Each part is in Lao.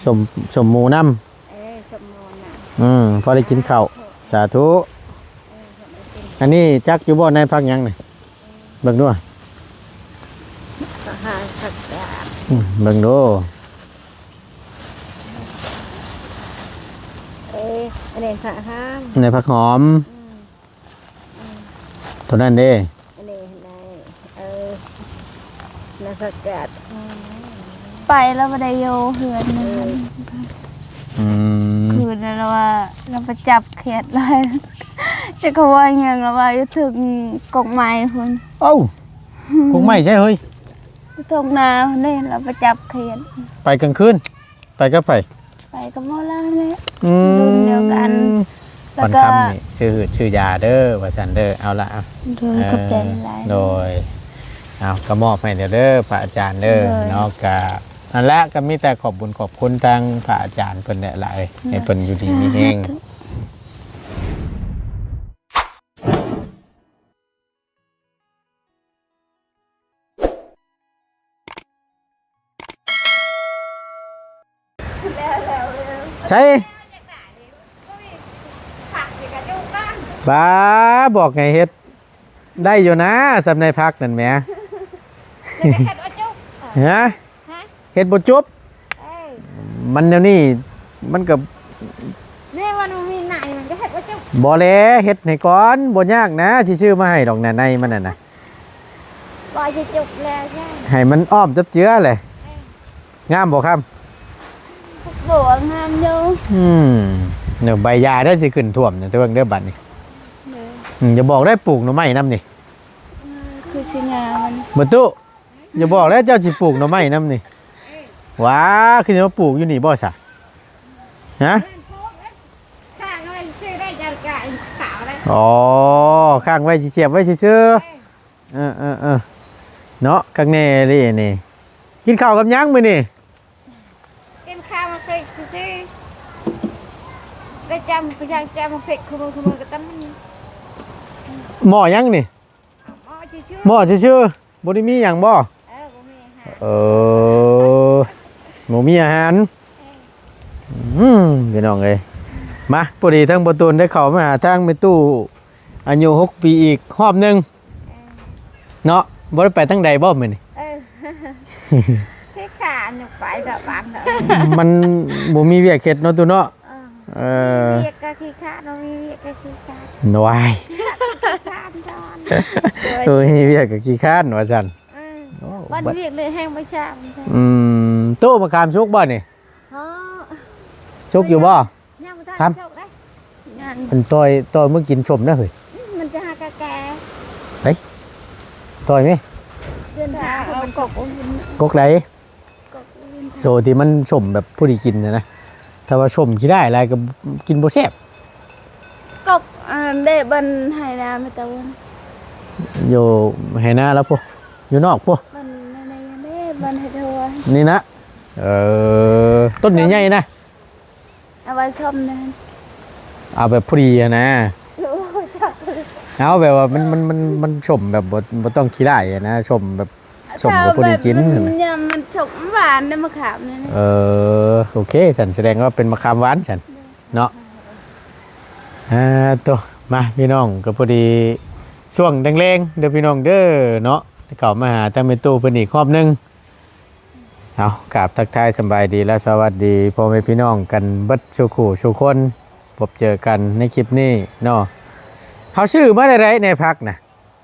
ສົ້ມ ສົ້ມໝູນຳ. ເອີ ສົ້ມໝູນຳ. ອືມ ພໍໄດ້ກິນເຂົ້າ. ສາທຸ. ເອີ ພໍໄດ້ກິນ. ອັນນີ້ຈັກຢູ່ບໍ່ ໃນຜັກຫຍັງນີ້? ເບິ່ງດູ. ຜັກຫອມ ຜັກກາດ. ອືມ ເບິ່ງດູ. ເອີ ອັນນີ້ຜັກຫອມ. ໃນຜັກຫອມ. ອືມ. ໂຕນັ້ນເດ້ ອັນນີ້ ເອີ ນາສະກາດ ໄປແລ້ວບໍ່ໄດ້ຢູ່ເຮືອນ. ອືມ ຄືນນັ້ນລາວວ່າ ລາວໄປຈັບຂຽດລາຍ ຈັກເຂົາວ່າຫຍັງ ລາວວ່າຢູ່ເທິງກົກໄມ້ພຸ້ນ. ເອົ້າ ກົກໄມ້ໃສເຮີ້ຍ? ຢູ່ທົ່ງນາພຸ້ນເດ້ ລາວໄປຈັບຂຽດ. ໄປກາງຄືນ? ໄປກັບໃຜ? ໄປກັບໝໍລາວແຫຼະ. ອືມ ລຸ້ນດຽວກັນ. ແລ້ວກໍ ວັນຄ່ຳນີ້ຊື້ຮືດຊື້ຢາເດີ ວ່າຊັ້ນເດີ. ເອົາລະ ເອົາ ໂດຍ ເອີ ຂອບໃຈຫຼາຍໆ. ໂດຍ ເອົາ ກໍມອບໃຫ້ແລ້ວເດີ ພະອາຈານເດີ. ໂດຍ ເນາະ ກະນັ້ນແຫຼະ ກໍມີແຕ່ຂອບບຸນຂອບຄຸນທາງພະອາຈານເພິ່ນແຫຼະຫຼາຍ ໃຫ້ເພິ່ນຢູ່ດີມີແຮງ. ໃສ ບາ ບອກໃຫ້ເຮັດໄດ້ຢູ່ນາ ສ່ຳໃນຜັກນັ້ນແໝ. ຮະ? ເຮັດບໍ່ຈົບ. ເອີ ມັນແນວນີ້ ມັນກໍ ແມ່ວ່າມັນມີໃນ ມັນກໍເຮັດບໍ່ຈົບ. ບໍ່ແລ ເຮັດໃຫ້ກ່ອນ ບໍ່ຍາກນາ ຊິຊື້ມາໃຫ້ດອກນະ ໃນມັນນັ້ນນະ. ບໍ່ຊິຈົບແລ້ວ ໃຫ້ມັນອ້ອມຈັບເຈືອແຫຼະ. ເອີ ງາມບໍ່ຄຳ? ບໍ່ ງາມຢູ່. ອືມ ເນາະ ໃບຢາໄດ້ຊິຂຶ້ນຖ້ວມນະ ເບິ່ງເດີບັດນີ້. ເອີ ອືມ ຢ່າບອກໄດ້ ປູກໜໍ່ໄມ້ນຳນີ້. ເອີ ຄືຊິງາມມັນ ບໍ່ຕູ້. ຢ່າບອກແລ້ວເຈົ້າຊິປູກໜໍ່ໄມ້ນຳນີ້. ວ້າ ຄືຊິມາປູກຢູ່ນີ້ບໍ່ຊະ? ຮະ? ຄ້າງໄວ້ຊື່ໄດ້ ຈະກະຂາວໄດ້. ອໍ ຄ້າງໄວ້ຊິສຽບໄວ້ຊື່ໆ. ເອີໆໆ ເນາະ ຄັກແນ່ອີ່ຫຼີນີ້. ກິນເຂົ້າກັບຫຍັງມື້ນີ້? ກິນເຂົ້າໝາກເຜັກຊື່ໆ ໄດ້ຈ້ຳ ໄດ້ຈ້ຳໝາກເຜັກ ຄືມື້ ຄືມື້ກໍຕ້ອງ. ໝໍ້ຫຍັງນີ້? ໝໍ້ຊື່ໆ ໝໍ້ຊື່ໆ ບໍ່ໄດ້ມີຫຍັງບໍ່? ເອີ ບໍ່ມີອາຫານ. ເອີ ບໍ່ມີອາຫານ. ເອີ ອືມ ພີ່ນ້ອງເອີຍ ມາ ພໍດີທາງພໍ່ຕູນໄດ້ເຂົ້າມາຫາທາງແມ່ຕູ້ ອາຍຸຫົກປີອີກຮອບໜຶ່ງ ເອີ ເນາະ. ບໍ່ໄດ້ໄປທາງໃດບໍ່ມື້ນີ້? ເອີ ຂີ້ຄ້ານ ຢາກໄປແຖວບ້ານເນາະ ມັນບໍ່ມີວຽກເຮັດເນາະ ຕູ້ເນາະ. ເອີ ເອີ ມີວຽກກໍຂີ້ຄ້ານ ບໍ່ມີວຽກກໍຂີ້ຄ້ານ. ໂອ້ຍ ຂີ້ຄ້ານຊະ. ໂດຍ ເອີ ມີວຽກກໍຂີ້ຄ້ານວ່າຊັ້ນ. ເອີ ໂອ້ ວັນວຽກເລີຍແຮງບໍ່ຊ້າ. ອືມ ຕູ້ ມະຂາມສຸກບໍ່ນີ້? ຮະ ສຸກຢູ່ບໍ່? ຍັງບໍ່ທັນສຸກເດ້. ຍັງ ອັນຕ່ອຍ ຕ່ອຍມື້ກິນສົ້ມນະເຮີ້ຍ. ອືມ ມັນຈະຫາກະແກ່. ເອີຍ ຕ່ອຍແມະ. ເດີນທາງເອົາກົກ ກົກໃດ? ໂຕທີ່ມັນສົ້ມແບບພໍດີກິນນະນະ ຖ້າວ່າສົ້ມຂີ້ຮ້າຍຫຼາຍກໍກິນບໍ່ແຊບ. ກົກ ອັນເດ ບ່ອນໄຮ່ນາແມ່ຕາວົນ ຢູ່ໄຮ່ນາລາວພຸ້ນ ຢູ່ນອກພຸ້ນ ບ່ອນໃນໆເດ ບ່ອນໄຮ່ທົ່ວນີ້ນະ. ເອີ ຕົ້ນໃຫຍ່ໆນະ. ເອົາໄວ້ສົ້ມນັ້ນ ເອົາແບບພໍດີຫັ້ນນະ. ໂອ້ ຈັກ ເອົາແບບວ່າມັນ ມັນ ມັນ ມັນສົ້ມແບບບໍ່ ບໍ່ຕ້ອງຂີ້ຮ້າຍຫັ້ນນະ ສົ້ມແບບ ສົ້ມກໍພໍດີກິນ. ມັນ ມັນ ມັນສົ້ມຫວານເດ້ ມະຂາມນີ້ນະ. ເອີ ໂອເຄ ຊັ້ນສະແດງວ່າເປັນມະຂາມຫວານຊັ້ນເນາະ. ອ່າ ໂຕ ມາພີ່ນ້ອງ ກໍພໍດີຊ່ວງແລງໆເດີພີ່ນ້ອງເດີເນາະ ເຂົ້າມາຫາທາງແມ່ຕູ້ເພິ່ນອີກຮອບໜຶ່ງ. ເອົາ ກາບທັກທາຍສະບາຍດີ ແລະ ສະຫວັດດີພໍ່ແມ່ພີ່ນ້ອງກັນເບິດສູ່ຄູ່ສູ່ຄົນ ພົບເຈີກັນໃນຄລິບນີ້ເນາະ. ເຮົາຊື້ມາໄດ້ໃດໃນຜັກນະ?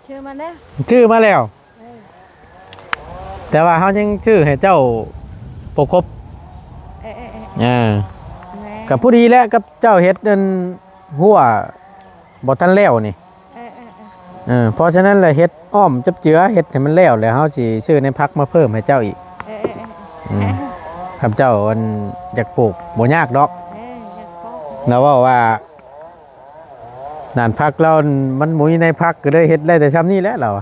ຊື້ມາແລ້ວ ຊື້ມາແລ້ວ. ເອີ ແຕ່ວ່າເຮົາຍັງຊື້ໃຫ້ເຈົ້າບໍ່ຄົບ. ເອີໆໆ ອ່າ ແມ່ນ ກໍພໍດີແຫຼະກັບເຈົ້າເຮັດນັ້ນ ຮົ້ວບໍ່ທັນແລ້ວນີ້. ເອີໆໆ ເອີ ເພາະສະນັ້ນລະເຮັດອ້ອມຈັບເຈືອ ເຮັດໃຫ້ມັນແລ້ວ ແລ້ວເຮົາຊິຊື້ໃນຜັກມາເພີ່ມໃຫ້ເຈົ້າອີກ. ເອີໆໆ ອືມ ຄັນເຈົ້າອັນຢາກປູກບໍ່ຍາກດອກ. ເອີ ຢາກປູກ ລາວເວົ້າວ່າ ນານຜັກລາວມັນບໍ່ມີໃນຜັກ ກໍເລີຍເຮັດໄດ້ແຕ່ຊ່ຳນີ້ແຫຼະລາວ.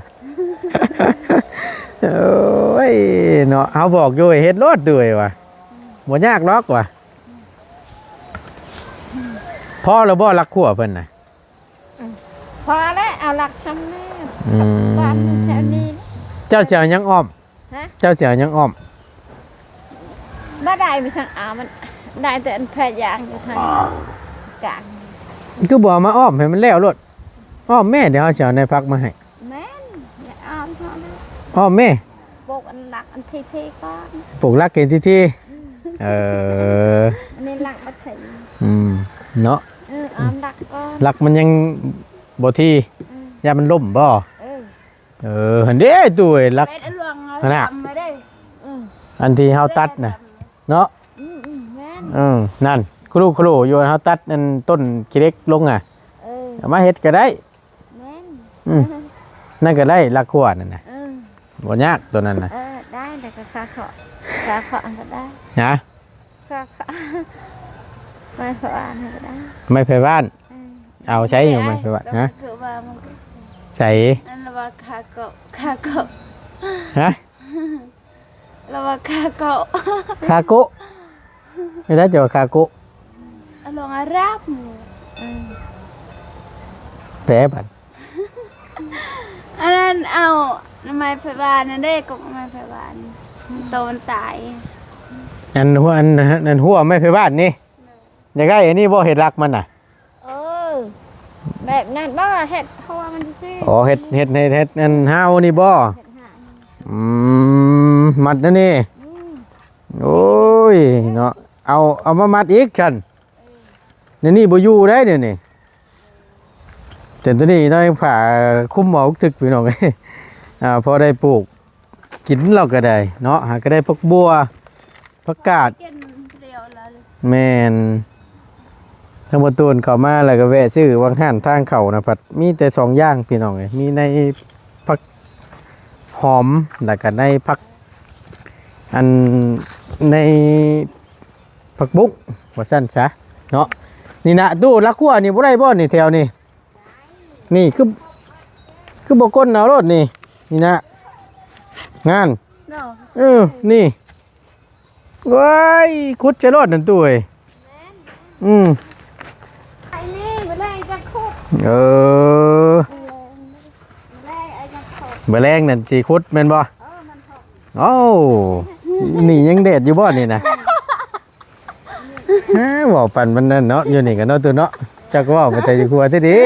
ໂອ້ຍເນາະ ເຮົາບອກຢູ່ໃຫ້ເຮັດໂລດດ້ວຍວ່າ ບໍ່ຍາກດອກວ່າ. ພໍແລ້ວບໍ່ຫຼັກຂົວເພິ່ນນະ? ອືມ ພໍແລ້ວ ເອົາຫຼັກຊ່ຳນີ້. ອືມ ແຖວນີ້ ເຈົ້າຊິເອົາຫຍັງອ້ອມ? ຮະ? ເຈົ້າຊິເອົາຫຍັງອ້ອມ? ບໍ່ໄດ້ມີສັງອາ ມັນໄດ້ແຕ່ອັນແພຢາງຢູ່ທາງກາງ. ຄືບໍ່ເອົາມາອ້ອມໃຫ້ມັນແລ້ວໂລດ? ອ້ອມແມ້ ດຽວເຮົາຊິເອົາໃນຜັກມາໃຫ້. ແມ່ນ ອ້ອມເທົ່ານັ້ນ ອ້ອມແມ້. ປູກອັນຫຼັກອັນທີໆກ່ອນ ປູກຫຼັກເຫັນທີໆ. ອືມ ເອີ ອັນນີ້ຫຼັກບັດໃສ່. ອືມ ເນາະ. ເອີ ອ້ອມຫຼັກກ່ອນ ຫຼັກມັນຍັງບໍ່ທີ. ອືມ ຢ້ານມັນລົ້ມບໍ່? ເອີ ເອີ ຫັ້ນເດ້ຕູ້ເອີຍ ຫຼັກ ເປັນອັນຫຼວງ ຫັ້ນນະ ດຳມາເດ້. ອືມ ອັນທີ່ເຮົາຕັດນະເນາະ. ອືມໆ ແມ່ນ. ເອີ ນັ້ນ ໂຄໂລໂຄໂລຢູ່ ເຮົາຕັດອັນຕົ້ນຂີ້ເຫຼັກລົງນະ. ເອີ ເອົາມາເຮັດກໍໄດ້. ແມ່ນ. ອືມ ນັ້ນກໍໄດ້ ຫຼັກຂົວນັ້ນນະ. ເອີ ບໍ່ຍາກຕົວນັ້ນນະ. ເອີ ໄດ້ ແລ້ວກໍຄາເຄາະ ຄາເຄາະກໍໄດ້. ຮະ? ຄາເຄາະ ໄມ້ໄຜ່ບ້ານກໍໄດ້ ໄມ້ໄຜ່ບ້ານ. ເອີ ເອົາໃຊ້ຢູ່ໄມ້ໄຜ່ບ້ານ. ຮະ? ຄືວ່າມັນ ໃສ? ອັນວ່າຄາເກາະ ຄາເກາະ. ຮະ? ລາວວ່າຄາໂກະ ຄາໂກະ. ເຮັດໃດເຈົ້າວ່າຄາໂກະ? ອາລອງອາຣັບ. ເອີ ແປບັດ. ອັນນັ້ນເອົາໜໍ່ໄມ້ໄຜ່ບ້ານນັ້ນເດ້ ກົກໜໍ່ໄມ້ໄຜ່ບ້ານ ໂຕມັນຕາຍ. ອັນຫົວ ອັນ ອັນຫົວໄມ້ໄຜ່ບ້ານນີ້ ຢາກໄດ້ອັນນີ້ບໍ່ ເຮັດຫຼັກມັນນະ? ເອີ ແບບນັ້ນບໍ່ ເຮັດຫົວມັນຊື່ໆ. ອໍ ເຮັດ ເຮັດ ເຮັດ ເຮັດອັນຮາວນີ້ບໍ່? ເຮັດຮາວນີ້. ອືມ ມັດແນວນີ້. ອືມ ໂອ້ຍເນາະ ເອົາ ເອົາມາມັດອີກຊັ້ນ. ເອີ ແນວນີ້ບໍ່ຢູ່ໄດ໋ແນວນີ້. ແຕ່ຕົວນີ້ເນາະ ຍັງຜ້າຄຸມເອົາຕຶກ ພີ່ນ້ອງເອີຍ. ອ່າ ພໍໄດ້ປູກ ກິນເຮົາກໍໄດ້ເນາະ ຫາກໍໄດ້ຜັກບົ່ວ ຜັກກາດ. ແມ່ນ. ທາງປະຕູນເຂົ້າມາແລ້ວກໍແວະຊື້ຫວ່າງຮ້ານທາງເຂົ້ານະ ພັດມີແຕ່ສອງຢ່າງພີ່ນ້ອງເອີຍ ມີໃນຜັກຫອມ ແລ້ວກໍໃນຜັກ ອັນ ໃນຜັກບຸ້ງວ່າຊັ້ນຊະເນາະ. ນີ້ນະ ຕູ້ລັກຫົວນີ້ບໍ່ໄດ້ບໍ່ນີ້ ແຖວນີ້? ນີ້ຄື ຄືບໍ່ກົ້ນເອົາໂລດນີ້. ນີ້ນະ ງານ ເນາະ ເອີ ນີ້ ໂອ້ຍ ຂຸດໃສ່ໂລດນັ້ນຕູ້ເອີຍ. ອືມ ໄອ້ນີ້ ມື້ແລງຈະຂຸດ. ເອີ ມື້ແລງ ມື້ແລງອ້າຍຈະຂຸດ ມື້ແລງນັ້ນຊິຂຸດແມ່ນບໍ່? ເອີ ມັນ ໂອ້ ນີ້ຍັງແດດຢູ່ບໍ່ນີ້ນະ? ເວົ້າປັນມັນນັ້ນເນາະ ຢູ່ນີ້ກໍເນາະ ຕູ້ເນາະ ຈັກເວົ້າໄປແຕ່ຢູ່ຄົວແທ້ເດ້.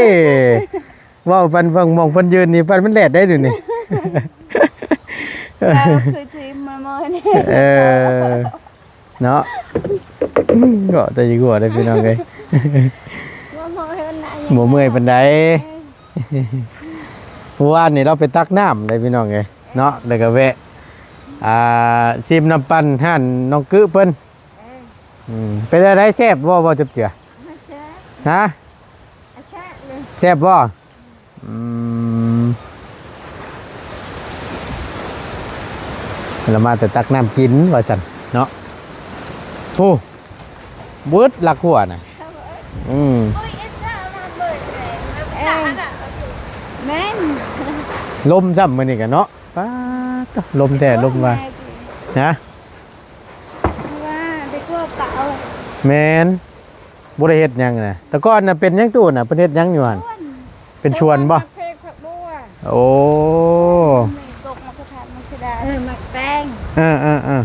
ເວົ້າປັນຝັ່ງໝ່ອງເພິ່ນຢືນນີ້ ປັນມັນແດດໄດ໋ດຽວນີ້. ເອີ ເນາະ ເວົ້າແຕ່ຢູ່ຄົວເດ້ພີ່ນ້ອງເອີຍ. ບໍ່ເມື່ອຍປານໃດ. ເມື່ອວານນີ້ເຮົາໄປຕັກນ້ຳເດ້ພີ່ນ້ອງເອີຍເນາະ ແລ້ວກໍແວະ ອ່າ ຊິມນ້ຳປັ່ນຮ້ານນ້ອງກຶເພິ່ນ. ເອີ ອືມ ເປັນຈັ່ງໃດ ແຊບບໍ່ ບໍ່ຈັບເຈືອ? ແຊບ. ຮະ? ແຊບເລີຍ. ແຊບບໍ່? ອືມ ລະມາແຕ່ຕັກນ້ຳກິນວ່າຊັ້ນເນາະ. ໂອ້ ເບິດລັກຫົວນະ. ອືມ ເອີ ແມ່ນ ລົມຊ້ຳມື້ນີ້ກະເນາະ. ປາດໂທ້ ລົມແທ້ລົມວ່າ. ຮະ? ວ່າໄດ້ກົວເຂົາ. ແມ່ນ ບໍ່ໄດ້ເຮັດຫຍັງນະ. ແຕ່ກ່ອນນະເປັນຫຍັງຕູ້ນະ ເພິ່ນເຮັດຫຍັງຢູ່ຫັ້ນ? ສວນ. ເປັນສວນບໍ່? ເພິ່ນເຮັດຜັກບົວ. ໂອ້ ມີກົກໝາກກະທັນ ໝາກເສືອດາ. ເອີ ໝາກແຕງ. ເອີໆ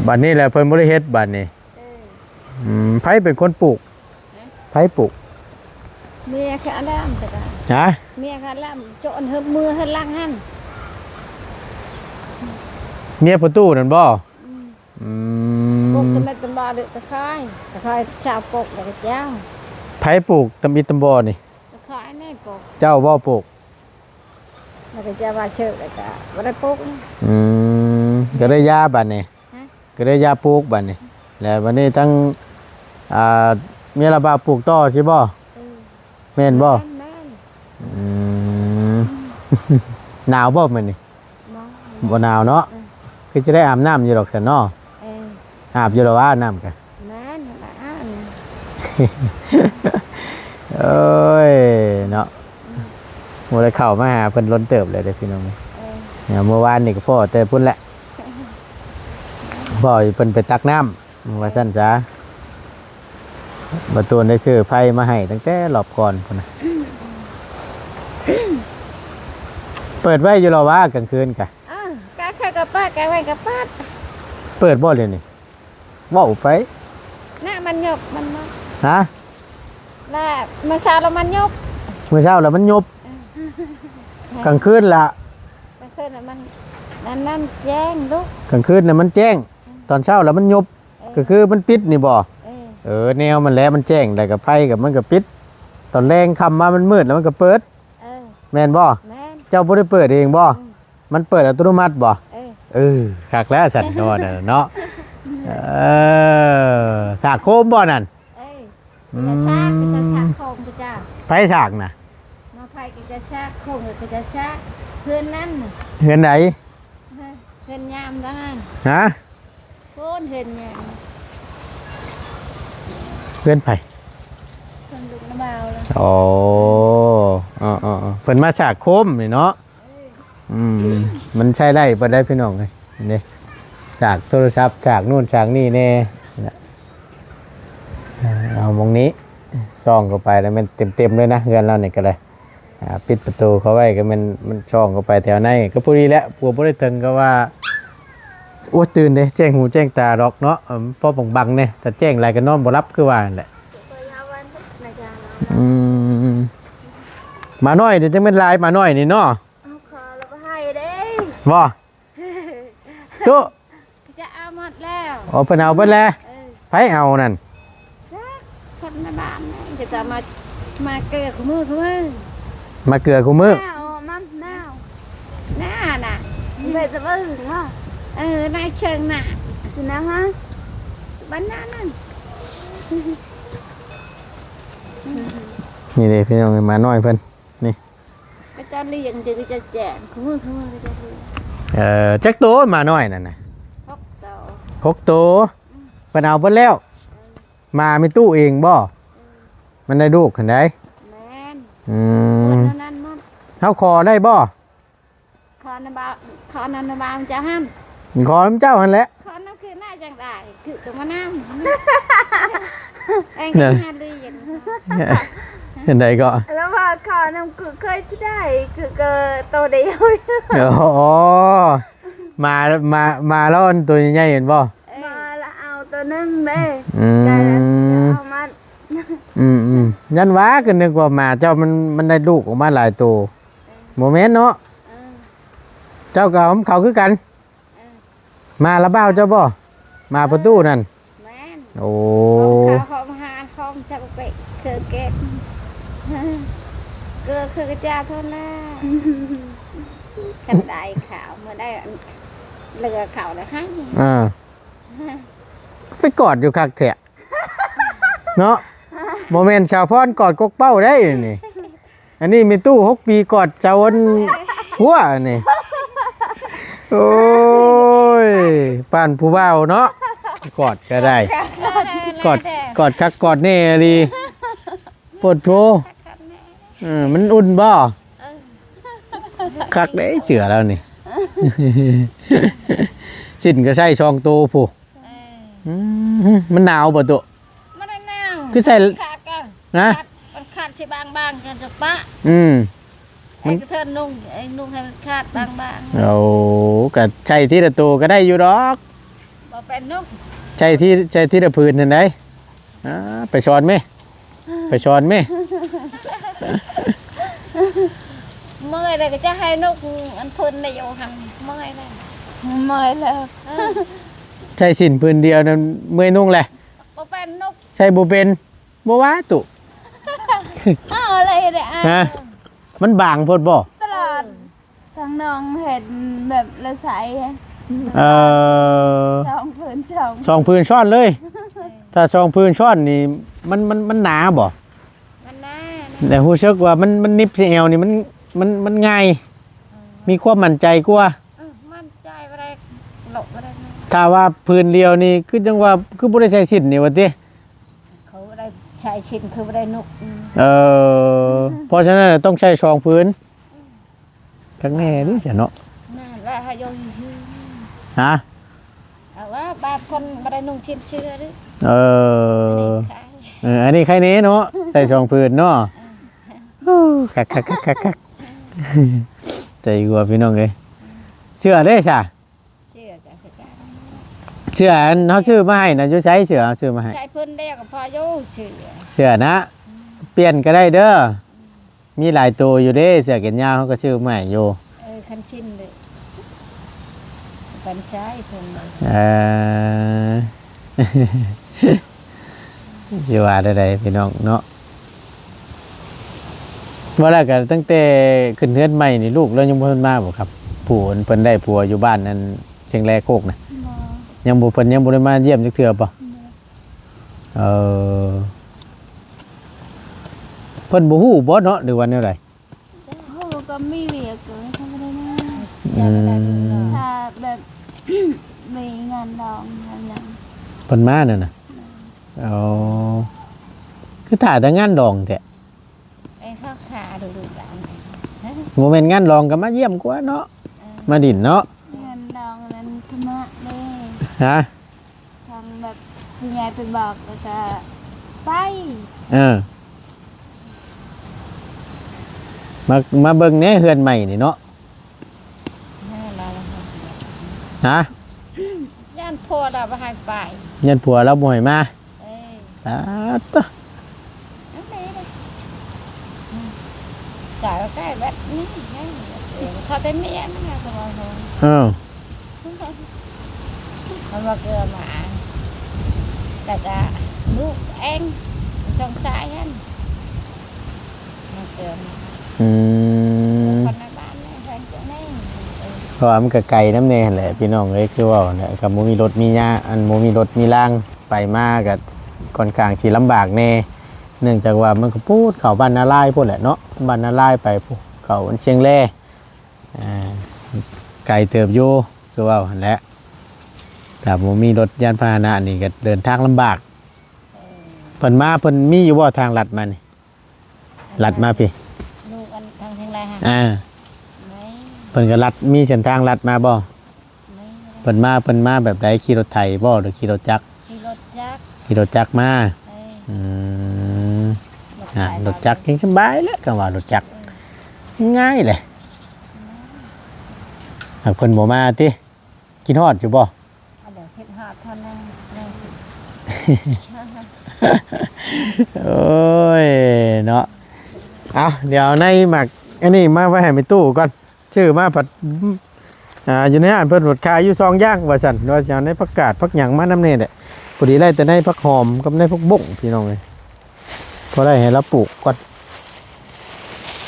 ໆ. ບັດນີ້ແຫຼະເພິ່ນບໍ່ໄດ້ເຮັດບັດນີ້. ເອີ ອືມ ໃຜເປັນຄົນປູກ? ຮະ? ໃຜປູກ? ເມຍຂ້າລຳກໍໄດ້. ຮະ? ເມຍຂ້າລຳ ໂຈນເຮັດມືເຮັດຫຼັງຫັ້ນ. ເມຍພໍ່ຕູ້ນັ້ນບໍ່? ອືມ ອືມ ປູກຕຳອິດຕຳບໍ່ ຕະໄຄ ຕະໄຄຊາວປູກ ແລ້ວກໍເຈົ້າ. ໃຜປູກຕຳອິດຕຳບໍ່ນີ້? ຕະໄຄນີ້ປູກ. ເຈົ້າບໍ່ປູກ? ແລ້ວກໍຈະວ່າເຊີ ແລ້ວກໍບໍ່ໄດ້ປູກ. ອືມ ກໍໄດ້ຢາບັດນີ້. ຮະ? ກໍໄດ້ຢາປູກບັດນີ້. ແລ້ວບັດນີ້ທັງ ອ່າ ເມຍລະບ່າວປູກຕໍ່ຊິບໍ່? ອືມ ແມ່ນບໍ່? ແມ່ນ ແມ່ນ. ອືມ ໜາວບໍ່ມື້ນີ້? ບໍ່ ບໍ່ໜາວເນາະ. ອືມ ຄືຊິໄດ້ອາບນ້ຳຢູ່ດອກຊັ້ນເນາະ. ເອີ ອາບຢູ່ລະຫວານ້ຳກະ? ແມ່ນລະອາບ. ໂອ້ຍເນາະ ອືມ ບໍ່ໄດ້ເຂົ້າມາຫາເພິ່ນດົນເຕີບແລ້ວເດ້ພີ່ນ້ອງ. ເອີ ເມື່ອວານນີ້ກໍພໍ້ແຕ່ພຸ້ນແຫຼະ ພໍ້ເພິ່ນໄປຕັກນ້ຳ ວ່າຊັ້ນຊະ. ບໍ່ຕູນໄດ້ຊື້ໄຟມາໃຫ້ຕັ້ງແຕ່ລອບກ່ອນພຸ້ນນະ. ເປີດໄວ້ຢູ່ລະຫວາກາງຄືນກະ? ເອີ ກາງຄືນກໍເປີດ ກາງວັນກໍເປີດ. ເປີດບໍ່ດຽວນີ້? ເວົ້າໄປ. ນະ ມັນຍົບ ມັນມາ. ຮະ? ລະມື້ເຊົ້າລະມັນຍົບ. ມື້ເຊົ້າລະມັນຍົບ. ເອີ ກາງຄືນລະ? ກາງຄືນລະມັນ ນັ້ນ ນັ້ນແຈ້ງລູກ. ກາງຄືນນະມັນແຈ້ງ. ອືມ ຕອນເຊົ້າລະມັນຍົບ. ເອີ ກໍຄືມັນປິດນີ້ບໍ່? ເອີ ເອີ ແນວມັນແຫຼະ ມັນແຈ້ງ ແລ້ວກໍໄຟກໍມັນກໍປິດ. ຕອນແລງຄ່ຳມາມັນມືດ ແລ້ວມັນກໍເປີດ. ເອີ ແມ່ນບໍ່? ແມ່ນ. ເຈົ້າບໍ່ໄດ້ເປີດເອງບໍ່? ອືມ ມັນເປີດອັດຕະໂນມັດບໍ່? ເອີ ເອີ ຄັກແລ້ວຊັ້ນ ນອນນັ້ນເນາະ. ເອີ ສາກໂຄມບໍ່ນັ້ນ? ເອີ ອືມ ສາກ ສາກໂຄມ ເຈົ້າ. ໃຜສາກນະ? ມາໃຜກໍຈະສາກ ໂຄມກໍຈະສາກ. ເຮືອນນັ້ນ ເຮືອນໃດ? ເຮືອນຍາມນັ້ນ. ຮະ? ໂພນເຮືອນຍາມ. ເຮືອນໃຜ? ເຮືອນລູກນ້າບ່າວລະ. ອໍ ເອີໆໆ ເພິ່ນມາສາກໂຄມນີ້ເນາະ. ເອີ ອືມ ມັນໃຊ້ໄດ້ບໍ່ໄດ້ພີ່ນ້ອງເອີຍ. ນີ້ ສາກໂທລະສັບ ສາກໂນ່ນສາກນີ້ແດ່. ເອົາໝ່ອງນີ້ ສ່ອງເຂົ້າໄປແລ້ວແມ່ນເຕັມໆເລີຍນະ ເຮືອນລາວນີ້ກໍໄດ້. ອ່າ ປິດປະຕູເຂົາໄວ້ກໍແມ່ນ ມັນສ່ອງເຂົ້າໄປແຖວໃນກໍພໍດີແຫຼະ. ຜົວບໍ່ໄດ້ເຖິງກັບວ່າ ໂອ້ຍ ຕື່ນເດ້ ແຈ້ງຫູແຈ້ງຕາດອກເນາະ. ເອີ ພໍບັງໆແດ່ ຖ້າແຈ້ງຫຼາຍກໍນອນບໍ່ຫຼັບ ຄືວ່າຫັ້ນແຫຼະ. ອືມ ໝານ້ອຍນີ້ຈັ່ງແມ່ນຫຼາຍ ໝານ້ອຍນີ້ເນາະ. ເອົາ ຂໍລະບໍ່ໃຫ້ເດ້ ບໍ່? ຕຸ ຈະເອົາໝົດແລ້ວ. ອໍ ເພິ່ນເອົາເບິດແລ້ວ. ເອີ ໃຜເອົານັ້ນ? ຈັກ ຄົນໃນບ້ານນີ້ ຈະມາ ມາເກືອຄູ່ມື້ ຄູ່ມື້ ມາເກືອຄູ່ມື້. ໜາວ ມັນໜາວ ໜາວນະ ໄປຕະເບິ່ງເນາະ. ເອີ ນາຍເຊີງນະ ຊິນະຮະ ບ້ານນານັ້ນ. ນີ້ເດ້ພີ່ນ້ອງ ໝານ້ອຍເພິ່ນ. ນີ້ ຂະເຈົ້າລ້ຽງ ຈະ ຈະແຈກ ຂະມື ຂະມື ຂະເຈົ້າລ້ຽງ. ເອີ ຈັກໂຕໝານ້ອຍນັ້ນນະ? ຫົກໂຕ. ຫົກໂຕ. ອືມ ເພິ່ນເອົາເບິດແລ້ວ. ເອີ ໝາແມ່ຕູ້ເອງບໍ່? ເອີ ມັນໄດ້ລູກຫັ້ນໃດ. ແມ່ນ. ອືມ ເພິ່ນເທົ່ານັ້ນໝົດ. ເຮົາຂໍໄດ້ບໍ່? ຂໍນຳບ່າວ ຂໍນຳບ່າວເຈົ້າຫັ້ນ. ຂໍນຳເຈົ້າຫັ້ນແຫຼະ. ຂໍນຳຄືນາຈັ່ງໃດ? ຄືກໍມານຳ ເອງ ນັ້ນ ຫາລີ້ນ ຈັ່ງໃດກໍ ແລ້ວວ່າຂໍນຳຄືເຄີຍຊິໄດ້ ຄືກໍໂຕດຽວ. ອໍ ມາ ມາ ມາແລ້ວອັນໂຕໃຫຍ່ໆ ເຫັນບໍ່? ເອີ ມາແລ້ວເອົາໂຕໜຶ່ງເດ້. ອືມ ໄດ້ແລ້ວເອົາມາ. ອືມໆ ຢ້ານວ່າ ກໍນຶກວ່າໝາເຈົ້າມັນ ມັນໄດ້ລູກອອກມາຫຼາຍໂຕ. ເອີ ບໍ່ແມ່ນເນາະ. ເອີ ເຈົ້າກໍເອົານຳເຂົາຄືກັນ. ເອີ ໝາລະບ່າວເຈົ້າບໍ່? ໝາປະຕູນັ້ນ. ເອີ ແມ່ນ. ໂອ້ ຂອງເຂົາ ຂອງອາຫານ ຂອງເຈົ້າໄປເຄືເກັບ ເຄື ເຄືກະຈາເທົ່ານັ້ນ. ຄັນໄດ້ເຂົ້າ ເມື່ອໄດ້ເຫຼືອເຂົ້າແລ້ວໃຫ້. ອ່າ ໄປກອດຢູ່ຄັກແທ້. ເນາະ ບໍ່ແມ່ນສາວພອນກອດກົກເປົ້າໄດ້ນີ້. ອັນນີ້ແມ່ຕູ້ຫົກປີກອດສາວອັນຫົວນີ້. ໂອ້ຍ ປານຜູ້ບ່າວເນາະ ກອດກໍໄດ້. ກອດ ກອດຄັກກອດແນ່ອີ່ຫຼີ. ໂພດໂພ. ເອີ ມັນອຸ່ນບໍ່? ເອີ ຄັກເດ້ເສື້ອລາວນີ້. ສິ້ນກໍໃສ່ສອງໂຕພຸ້ນ. ເອີ ອືມ ມັນໜາວບໍ່ຕຸ? ມັນໜາວ. ຄືໃສ່ ມັນຂາດກັນ. ຮະ? ມັນຂາດ ມັນຂາດຊິບາງໆ ຈັ່ງຈະປະ. ອືມ ມັນ ໄອ້ກະເທີນນຸ່ງ ໄອ້ນຸ່ງໃຫ້ມັນຂາດບາງໆ. ໂອ້ ກະໃສ່ທີລະໂຕກໍໄດ້ຢູ່ດອກ. ບໍ່ເປັນນຸ່ງ. ໃສ່ທີ ໃສ່ທີລະຜືນຫັ້ນໃດ. ອ່າ ໄປສອນແມ ໄປສອນແມ. ເມື່ອຍແລ້ວກໍຈະໃຫ້ນຸ່ງອັນເພິ່ນໄດ້ຢູ່ຫັ້ນ. ເມື່ອຍແລ້ວ ເມື່ອຍແລ້ວ. ເອີ ໃສ່ສິ້ນຜືນດຽວນັ້ນເມື່ອຍນຸ່ງແຫຼະ. ບໍ່ເປັນນຸ່ງ. ໃສ່ບໍ່ເປັນ. ບໍ່ວ່າຕຸ. ເອົາເລີຍເດ້. ຮະ? ມັນບາງໂພດບໍ່? ຕະຫຼອດ. ທາງນ້ອງເຫັນແບບລະໃສ່. ເອີ ສອງຜືນ ສອງ ສອງຜືນຊ້ອນເລີຍ. ຖ້າສອງຜືນຊ້ອນນີ້ ມັນ ມັນ ມັນໜາບໍ່? ມັນໜາ. ແຕ່ຮູ້ສຶກວ່າມັນ ມັນໜິບໃສ່ແອວນີ້ ມັນ ມັນ ມັນງ່າຍ. ເອີ ມີຄວາມໝັ້ນໃຈກວ່າ. ເອີ ໝັ້ນໃຈບໍ່ໄດ້ ໂລະບໍ່ໄດ້. ຖ້າວ່າຜືນດຽວນີ້ ຄືຈັ່ງວ່າ ຄືບໍ່ໄດ້ໃສ່ສິ້ນນີ້ວ່າຕິ? ເຂົາບໍ່ໄດ້ໃສ່ສິ້ນ ຄືບໍ່ໄດ້ນຸ່ງ. ເອີ ເພາະສະນັ້ນຕ້ອງໃສ່ສອງຜືນ. ຄັກແນ່ນີ້ຊະເນາະ. ນັ້ນແຫຼະ ຫາຢູ່. ຮະ? ເອົາວ່າບາດຄົນບໍ່ໄດ້ນຸ່ງສິ້ນເສື້ອເດ້. ເອີ ເອີ ອັນນີ້ໄຄແນ່ເນາະ ໃສ່ສອງຜືນເນາະ. ເອີ ໂອ້ ຄັກໆໆໆ ໃຈຫົວພີ່ນ້ອງເອີຍ. ເສື້ອເດ້ຊະ? ເສື້ອກໍຄືກັນ. ເສື້ອອັນເຮົາຊື້ມາໃຫ້ນະ ຢູ່ໃສເສື້ອເຮົາຊື້ມາໃຫ້? ໃສ່ເພິ່ນແລ້ວກໍພໍຢູ່ເສື້ອ. ເສື້ອນະ ອືມ ປ່ຽນກໍໄດ້ເດີ. ອືມ ມີຫຼາຍໂຕຢູ່ເດ້ ເສື້ອແຂນຍາວເຮົາກໍຊື້ມາໃຫ້ຢູ່. ເອີ ຄັນຊິນເດ້ ປັນຊາຍເພິ່ນເດ້. ເອີ ຊິວ່າແນວໃດພີ່ນ້ອງເນາະ? ວ່າແລ້ວກໍຕັ້ງແຕ່ຂຶ້ນເຮືອນໃໝ່ນີ້ ລູກລາວຍັງບໍ່ທັນມາບໍ່ຄັບ? ຜູ້ເພິ່ນໄດ້ຜົວຢູ່ບ້ານນັ້ນ ຊຽງແລໂຄກນະ? ບໍ່ ຍັງບໍ່ ເພິ່ນຍັງບໍ່ໄດ້ມາຢ້ຽມຈັກເທື່ອບໍ່? ບໍ່. ເອີ ເພິ່ນບໍ່ຮູ້ບໍ່ເນາະ ຫຼືວ່າແນວໃດ? ຮູ້ ກໍມີວຽກກໍເຂົາບໍ່ໄດ້ມາ. ອືມ ຖ້າແບບ ມີງານດອງງານຫຍັງ ເພິ່ນມານັ້ນນະ. ແມ່ນ. ອໍ ຄືຖ້າແຕ່ງານດອງແທ້? ໄອ້ເຂົາຂ້າລູກຫຼານ. ບໍ່ແມ່ນງານດອງກໍມາຢ້ຽມກວ່າເນາະ. ເອີ ມາດິນເນາະ. ງານດອງນັ້ນທຳມະເດ້. ຮະ? ທາງແບບຜູ້ໃຫຍ່ໄປບອກ ແລ້ວກໍໄປ. ເອີ ມາ ມາເບິ່ງແດ່ເຮືອນໃໝ່ນີ້ເນາະ. ຮະ? ຢ້ານຜົວລາວບໍ່ໃຫ້ໄປ. ຢ້ານຜົວລາວບໍ່ໃຫ້ມາ. ເອີ ປາດໂທ້ ອັນນີ້ເດ້ ກະໃກ້ແບບນີ້ ເຂົາແຕ່ເມຍມັນນະ ເຂົາວ່າ. ເອີ ເຂົາວ່າເກືອໝາ ແລ້ວກະລູກເອງ ສົງສາຍຫັ້ນ ມາເກີດ. ອືມ ຄົນໃນບ້ານໃນແຂວງເຊກແນ. ເອີ ເພາະວ່າມັນກໍໄກນຳແດ່ຫັ້ນແຫຼະ ພີ່ນ້ອງເອີຍ ຄືເວົ້າຫັ້ນແຫຼະ ກໍບໍ່ມີລົດມີຍາ ອັນ ບໍ່ມີລົດມີລາງ ໄປມາກໍຄ່ອນຂ້າງຊິລຳບາກແດ່ ເນື່ອງຈາກວ່າມັນກໍປູດເຂົ້າບ້ານນາລາຍພຸ້ນແຫຼະເນາະ ບ້ານນາລາຍໄປພຸ້ນ ເຂົ້າຊຽງແລ ອ່າ ໄກເຕີບຢູ່ ຄືເວົ້າຫັ້ນແຫຼະ ຖ້າບໍ່ມີລົດຍານພາຫະນະນີ້ກໍເດີນທາງລຳບາກ. ເອີ ເພິ່ນມາ ເພິ່ນມີຢູ່ບໍ່ທາງລັດມານີ້? ລັດມາພີ້ ລູກອັນທາງເຊງແລຫະ? ອ່າ ມີ. ເພິ່ນກໍລັດ ມີເສັ້ນທາງລັດມາບໍ່? ມີ. ເພິ່ນມາ ເພິ່ນມາແບບໃດ? ຂີ່ລົດໄຖບໍ່ ຫຼືຂີ່ລົດຈັກ? ຂີ່ລົດຈັກ. ຂີ່ລົດຈັກມາ. ເອີ ອືມ ລົດໄຖ ອ່າ ລົດຈັກແຮ່ງສະບາຍແຫຼະ ຄຳວ່າລົດຈັກ ເອີ ງ່າຍແຫຼະ. ອືມ ຫາກເພິ່ນບໍ່ມາຕິ? ຄິດຮອດຢູ່ບໍ່? ອັນໃດຄິດຮອດເທົ່ານັ້ນ. ໂອ້ຍເນາະ ເອົາ ດຽວໃນໝາກອັນນີ້ມາໄວ້ໃຫ້ແມ່ຕູ້ກ່ອນ ຊື້ມາພັດ ອ່າ ຢູ່ໃນຮ້ານເພິ່ນພັດຂາຍຢູ່ສອງຢ່າງວ່າຊັ້ນ ວ່າຊິເອົາໃນຜັກກາດຜັກຫຍັງມານຳແດ່ແຫຼະ ພໍດີໄດ້ແຕ່ໃນຜັກຫອມກັບໃນຜັກບົ້ງ ພີ່ນ້ອງເອີຍ. ພໍໄດ້ໃຫ້ລາວປູກກ່ອນ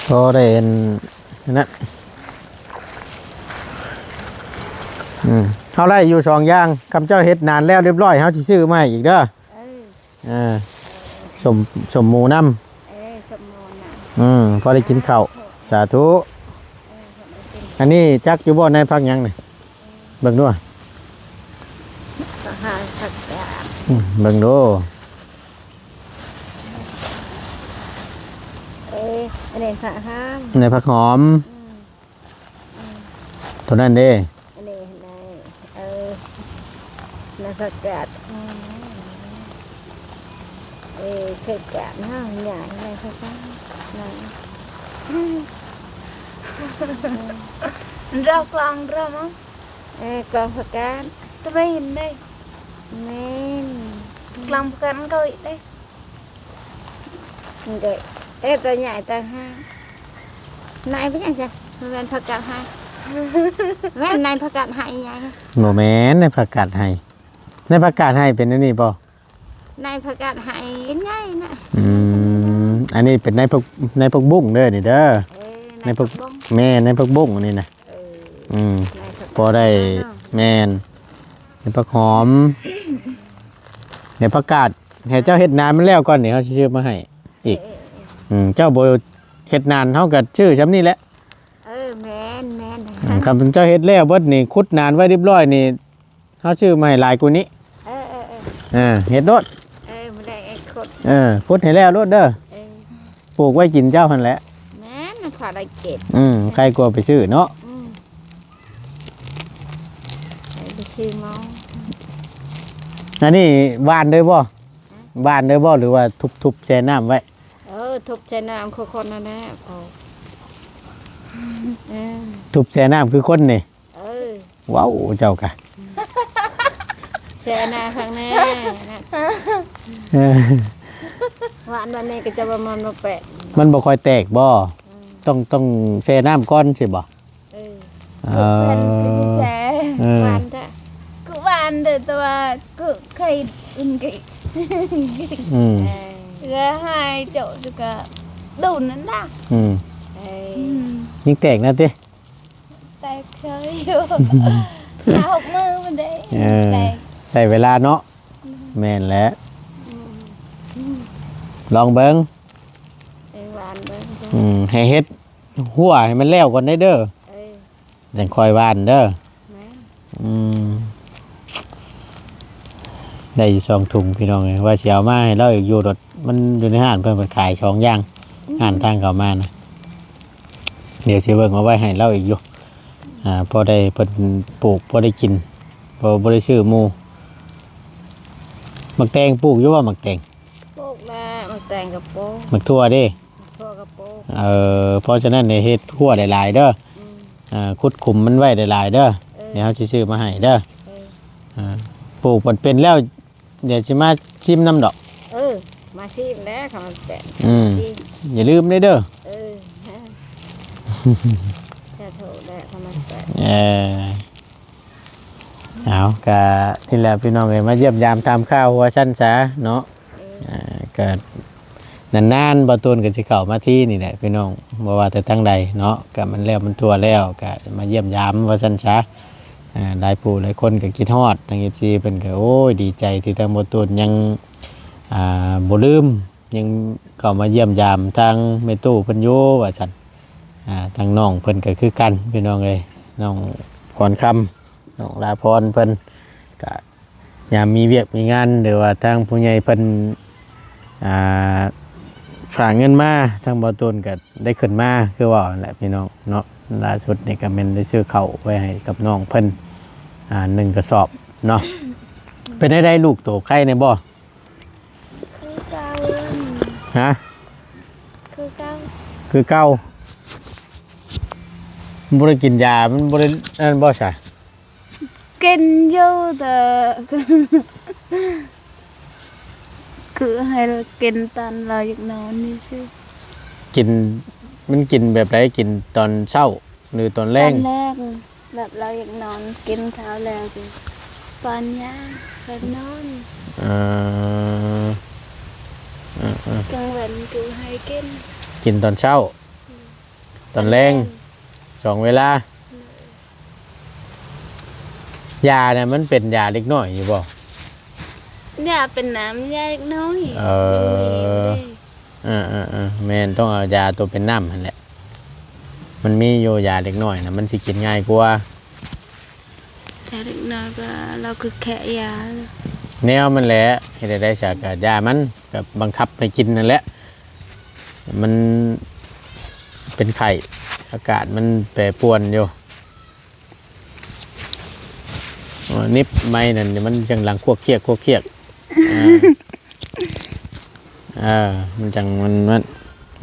ພໍໄດ້ອັນນັ້ນ ອືມ ເຮົາໄດ້ຢູ່ສອງຢ່າງ ຄຳເຈົ້າເຮັດນານແລ້ວລຽບຮ້ອຍ ເຮົາຊິຊື້ມາໃຫ້ອີກເດີ. ເອີ ເອີ ສົ້ມ ສົ້ມໝູນຳ. ເອີ ສົ້ມໝູນຳ. ອືມ ພໍໄດ້ກິນເຂົ້າ. ສາທຸ ສາທຸ. ເອີ ພໍໄດ້ກິນ. ອັນນີ້ຈັກຢູ່ບໍ່ ໃນຜັກຫຍັງນີ້? ເອີ ເບິ່ງດູ ຫາຜັກກາດ. ອືມ ເບິ່ງດູ. ເອີ ອັນນີ້ຜັກຫອມ ໃນຜັກຫອມ. ອືມ ອືມ ຕົວນັ້ນເດ້ ອັນນີ້ໃນ ເອີ ໃນຜັກກາດ. ອືມ ເອີ ຜັກກາດເນາະ ໃຫຍ່ໃນຜັກກາດ ເຮົາກລອງເຮົາມາ. ເອີ ກອງຜັກກາດ ຕະເວນເດ້. ແມ່ນ ກອງຜັກກາດມັນກໍເດ້. ເດ້ ເອີ ຕົວໃຫຍ່ຕ່າງຫາກ. ໃນເປັນຫຍັງຊະ? ມັນແມ່ນຜັກກາດໄຮ. ແມ່ນໃນຜັກກາດໄຮໃຫຍ່. ບໍ່ແມ່ນໃນຜັກກາດໄຮ. ໃນຜັກກາດໄຮເປັນອັນນີ້ບໍ່? ໃນຜັກກາດໄຮໃຫຍ່ນະ. ອືມ ອັນນີ້ເປັນໃນຜັກ ໃນຜັກບຸ້ງເດີນີ້ເດີ. ເອີ ໃນຜັກ ໃນຜັກບຸ້ງ. ແມ່ນ ໃນຜັກບຸ້ງອັນນີ້ນະ. ເອີ ອືມ ໃນຜັກ ພໍໄດ້ເນາະ. ແມ່ນ ໃນຜັກຫອມ ໃນຜັກກາດ. ໃຫ້ເຈົ້າເຮັດນານມັນແລ້ວກ່ອນນີ້ ເຮົາຊິຊື້ມາໃຫ້ອີກ. ເອີ ເອີ ເອີ ອືມ ເຈົ້າບໍ່ເຮັດນານ ເຮົາກໍຊື້ຊ່ຳນີ້ແຫຼະ. ເອີ ແມ່ນ ແມ່ນ. ອືມ ຄັນເຈົ້າເຮັດແລ້ວເບິດນີ້ ຂຸດນານໄວ້ລຽບຮ້ອຍນີ້ ເຮົາຊື້ມາໃຫ້ຫຼາຍກວ່ານີ້. ເອີ ເອີ ເອີ ເຮັດໂລດ. ເອີ ບໍ່ໄດ້ຂຸດ. ເອີ ຂຸດໃຫ້ແລ້ວໂລດເດີ. ເອີ ປູກໄວ້ກິນເຈົ້າຫັ້ນແຫຼະ. ແມ່ນ ພໍໄດ້ກິນ. ອືມ ໄຄກວ່າໄປຊື້ເນາະ. ອືມ ໄປຊື້ໝໍ. ອັນນີ້ຫວ່ານເລີຍບໍ່? ຫະ? ຫວ່ານເລີຍບໍ່ ຫຼືວ່າທຸບໆແຊ່ນ້ຳໄວ້? ເອີ ທຸບແຊ່ນ້ຳຄືຄົນນັ້ນແຫຼະ. ເອີ ທຸບແຊ່ນ້ຳຄືຄົນນີ້. ເອີ ເວົ້າເຈົ້າກະ. ແຊ່ໜ້າຂ້າງແນ່ນະ ເອີ ຫວານບາດນີ້ກໍຈະວ່າມັນບໍ່ແປກ ມັນບໍ່ຄ່ອຍແຕກບໍ່? ອືມ ຕ້ອງ ຕ້ອງແຊ່ນ້ຳກ່ອນຊີ້ບໍ່? ເອີ ເອີ ເພິ່ນກໍຊິແຊ່ ເອີ ຫວານແທ້ ຄືຫວານເດ້ ແຕ່ວ່າຄືໄຂ່ອຸ່ນກໍ ອືມ ເອີ ກໍໃຫ້ເຈົ້າ ເຈົ້າກໍດູນນັ້ນນະ ອືມ ເອີ ອືມ ຍັງແຕກນະຕິ? ແຕກເສີຍຢູ່ ຫ້າຫົກມື້ພຸ້ນເດ້ ເອີ ແຕກ ໃຊ້ເວລາເນາະ ອືມ ແມ່ນແຫຼະ ອືມ ລອງເບິ່ງ ເອີ ຫວານເບິ່ງ ອືມ ໃຫ້ເຮັດຮົ້ວໃຫ້ມັນແລ້ວກ່ອນເດີ ເອີ ຈັ່ງຄ່ອຍຫວ່ານເດີ ແມ່ນ ອືມ ໄດ້ຢູ່ສອງຖົງພີ່ນ້ອງເອີຍ ວ່າຊິເອົາມາໃຫ້ລາວອີກຢູ່ ລົດມັນຢູ່ໃນຮ້ານ ເພິ່ນ ເພິ່ນຂາຍສອງຢ່າງ ອືມ ຮ້ານທາງເຂົ້າມານະ ດຽວຊິເບິ່ງເອົາໄວ້ໃຫ້ລາວອີກຢູ່ ອ່າ ພໍໄດ້ເພິ່ນປູກ ພໍໄດ້ກິນ ບໍ່ ບໍ່ໄດ້ຊື້ໝູ່ ໝາກແຕງປູກຢູ່ບໍ່? ໝາກແຕງ ປູກແລ້ວ ໝາກແຕງກໍປູກ ໝາກຖົ່ວເດ້? ໝາກຖົ່ວກໍປູກ ເອີ ເພາະສະນັ້ນເຮັດຮົ້ວຫຼາຍໆເດີ ອືມ ອ່າ ຂຸດຂຸມມັນໄວ້ຫຼາຍໆເດີ ເອີ ດຽວເຮົາຊິຊື້ມາໃຫ້ເດີ ເອີ ອ່າ ປູກມັນເປັນແລ້ວ ດຽວຊິມາຊິມນຳດອກ ເອີ ມາຊິມແລ້ວ ຄັນມັນແປກ ອືມ ຊິ ຢ່າລືມເດີ ເອີ ສາທຸແລ້ວ ຄັນມັນແປກ ເອີ ເອົາ ກະນີ້ແຫຼະພີ່ນ້ອງເອີຍ ມາຢ້ຽມຢາມຖາມຂ່າວວ່າຊັ້ນຊະເນາະ ເອີ ອ່າ ກະ ນານໆ ບ່າວຕູນກໍຊິເຂົ້າມາທີ່ນີ້ແຫຼະພີ່ນ້ອງ ບໍ່ວ່າແຕ່ທາງໃດເນາະ ກະມັນແລ້ວມັນທົ່ວແລ້ວ ກະມາຢ້ຽມຢາມວ່າຊັ້ນຊະ ອ່າ ຫຼາຍຜູ້ຫຼາຍຄົນກໍຄິດຮອດ ທາງເອັຟຊີເພິ່ນກໍ ໂອ້ຍ ດີໃຈທີ່ທາງບ່າວຕູນຍັງ ອ່າ ບໍ່ລືມ ຍັງເຂົ້າມາຢ້ຽມຢາມທາງແມ່ຕູ້ເພິ່ນຢູ່ວ່າຊັ້ນ ອ່າ ທາງນ້ອງເພິ່ນກໍຄືກັນພີ່ນ້ອງເອີຍ ນ້ອງພອນຄຳ ນ້ອງລາພອນເພິ່ນ ກະ ຍາມມີວຽກມີງານ ຫຼືວ່າທາງຜູ້ໃຫຍ່ເພິ່ນ ອ່າ ຝາກເງິນມາ ທາງບ່າວຕູນກໍໄດ້ຂຶ້ນມາ ຄືເວົ້າຫັ້ນແຫຼະພີ່ນ້ອງເນາະ ລ່າສຸດນີ້ກໍແມ່ນໄດ້ຊື້ເຂົ້າໄວ້ໃຫ້ກັບນ້ອງເພິ່ນ ອ່າ ໜຶ່ງກະສອບເນາະ ເປັນໃດລູກໂຕ ໄຄແດ່ບໍ່? ຄືເກົ່າ ຮະ? ຄືເກົ່າ ຄືເກົ່າ ບໍ່ໄດ້ກິນຢາ ມັນບໍ່ໄດ້ອັນນັ້ນບໍ່ຊະ? ກິນຢູ່ ແຕ່ຄືໃຫ້ກິນຕອນລາວຢາກນອນນີ້ຊື່ ກິນ ມັນກິນແບບໃດ? ກິນຕອນເຊົ້າ ຫຼືຕອນແລງ? ຕອນແລງ ແບບລາວຢາກນອນ ກິນເຂົ້າແລ້ວກໍປ້ອນຢາ ແລ້ວນອນ ເອີ ເອີໆ ກາງວັນກໍໃຫ້ກິນ ກິນຕອນເຊົ້າ ອືມ ຕອນແລງ ຕອນແລງ ສອງເວລາ ໂດຍ ຢານະ ມັນເປັນຢາເດັກນ້ອຍຢູ່ບໍ່? ຢາເປັນນ້ຳ ຢາເດັກນ້ອຍ ເອີ ຍັງມີຢູ່ເດ້ ເອີໆໆ ແມ່ນ ຕ້ອງເອົາຢາໂຕເປັນນ້ຳຫັ້ນແຫຼະ ມັນມີຢູ່ຢາເດັກນ້ອຍນະ ມັນຊິກິນງ່າຍກວ່າ ຢາເດັກນ້ອຍກໍ ລາວກໍແຄະຢາ ແນວມັນແຫຼະ ເຮັດໃດໄດ້ຊະ ກໍຢາມັນ ກໍບັງຄັບໃຫ້ກິນນັ້ນແຫຼະ ມັນເປັນໄຂ້ ອາກາດມັນແປປວນຢູ່. ອໍ ນິບໄມ້ນັ້ນ ມັນຈັ່ງດັງຄວກຄຽກ ຄວກຄຽກ ເອີ ເອີ ມັນຈັ່ງ ມັນ ມັນ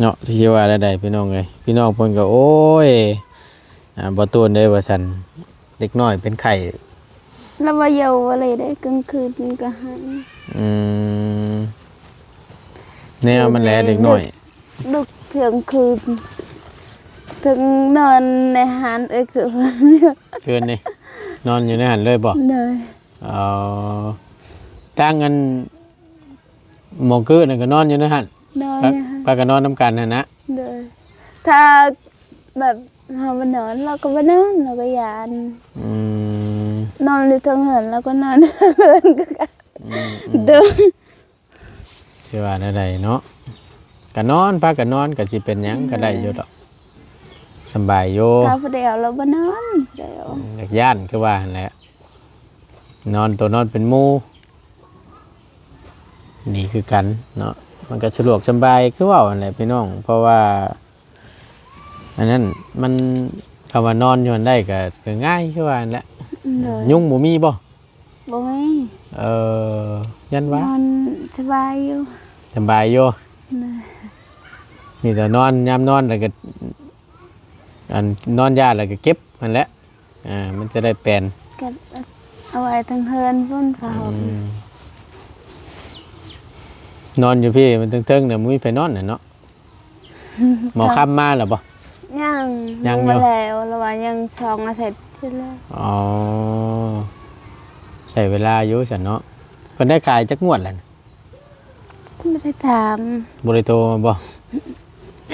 ເນາະ ຊິວ່າແນວໃດພີ່ນ້ອງເອີຍ ພີ່ນ້ອງເພິ່ນກໍ ໂອ້ຍ ອ່າ ບໍ່ໂຕນເດ້ວ່າຊັ້ນ ເດັກນ້ອຍເປັນໄຂ້ ລະວ່າເຍົາບໍ່ໄດ້ເດ້ ກາງຄືນມັນກໍໄຫ້ ອືມ ແນວມັນແຫຼະເດັກນ້ອຍ ລຸກທ່ຽງຄືນ ເຖິງນອນໃນຮ້ານເອີຍ ຄື ຄືນນີ້ ນອນຢູ່ໃນຫັ້ນເລີຍບໍ່? ໂດຍ ອໍ ທາງອັນໝໍກື້ນັ້ນກໍນອນຢູ່ໃນຫັ້ນ ໂດຍ ພາ ພາກັນນອນນຳກັນຫັ້ນນະ ໂດຍ ຖ້າແບບເຮົາມານອນ ລາວກໍມານອນ ລາວກໍຢ້ານ ອືມ ນອນຢູ່ເທິງເຮືອນ ລາວກໍນອນເທິງເຮືອນຄືກັນ ອືມໆ ໂດຍ ຊິວ່າແນວໃດເນາະ ກະນອນ ພາກັນນອນ ກະຊິເປັນຫຍັງ ກະໄດ້ຢູ່ດອກ ສຳບາຍຢູ່ ຖ້າຜູ້ດຽວລາວບໍ່ນອນ ອືມ ຢາກຢ້ານ ຄືວ່າຫັ້ນແຫຼະ ນອນໂຕນອນເປັນໝູ່ ດີຄືກັນເນາະ ມັນກະສະດວກສຳບາຍ ຄືເວົ້າຫັ້ນແຫຼະພີ່ນ້ອງ ເພາະວ່າ ອັນນັ້ນມັນ ຄຳວ່ານອນຢູ່ຫັ້ນໄດ້ກະ ກະງ່າຍ ຄືວ່າຫັ້ນແຫຼະ ໂດຍ ຍຸງບໍ່ມີບໍ່? ບໍ່ມີ ເອີ ຢ້ານວ່າ ນອນສະບາຍຢູ່ ສະບາຍຢູ່ ໂດຍ ມີແຕ່ນອນ ຍາມນອນແລ້ວກໍ ອັນ ນອນຢາແລ້ວກໍເກັບຫັ້ນແຫຼະ ອ່າ ມັນຈະໄດ້ແປນ ເກັບ ເອົາໄວ້ເທິງເຮືອນພຸ້ນຜ້າຫົ່ມ. ອືມ ນອນຢູ່ພີ້ມັນເທິງໆນະ ບໍ່ມີໃຜນອນນະເນາະ. ໝໍຄຳມາແລ້ວບໍ່? ຍັງ ຍັງຢູ່ ຍັງບໍ່ແລ້ວ ລາວວ່າຍັງສອງອາທິດຊິແລ້ວ. ອໍ ໃຊ້ເວລາຢູ່ຊັ້ນເນາະ. ເພິ່ນໄດ້ຂາຍຈັກງວດແລ້ວນະ? ບໍ່ໄດ້ຖາມ. ບໍ່ໄດ້ໂທມາບໍ່?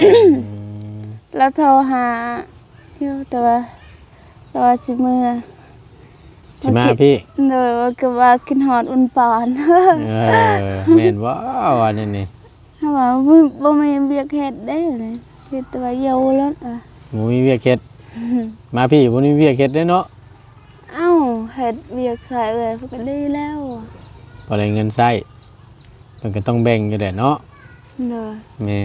ອືມ ລາວໂທຫາຢູ່ ແຕ່ວ່າລາວວ່າຊິເມືອ ຊິມາພີ້. ໂດຍ ວ່າ ກໍວ່າຄິດຮອດອຸ່ນປອນ. ເອີ ແມ່ນບໍ່ ວ່າແນວນີ້? ເຮົາວ່າບໍ່ ບໍ່ມີວຽກເຮັດເດ້ ເຮັດແຕ່ວ່າຢູ່ລົດວ່າ. ບໍ່ມີວຽກເຮັດ ມາພີ້ບໍ່ມີວຽກເຮັດເດ້ເນາະ. ເອົ້າ ເຮັດວຽກຊ່ອຍເອື້ອຍເພິ່ນກໍດີແລ້ວ ພໍໄດ້ເງິນໃຊ້ ເພິ່ນກໍຕ້ອງແບ່ງຢູ່ແຫຼະເນາະ. ໂດຍ ແມ່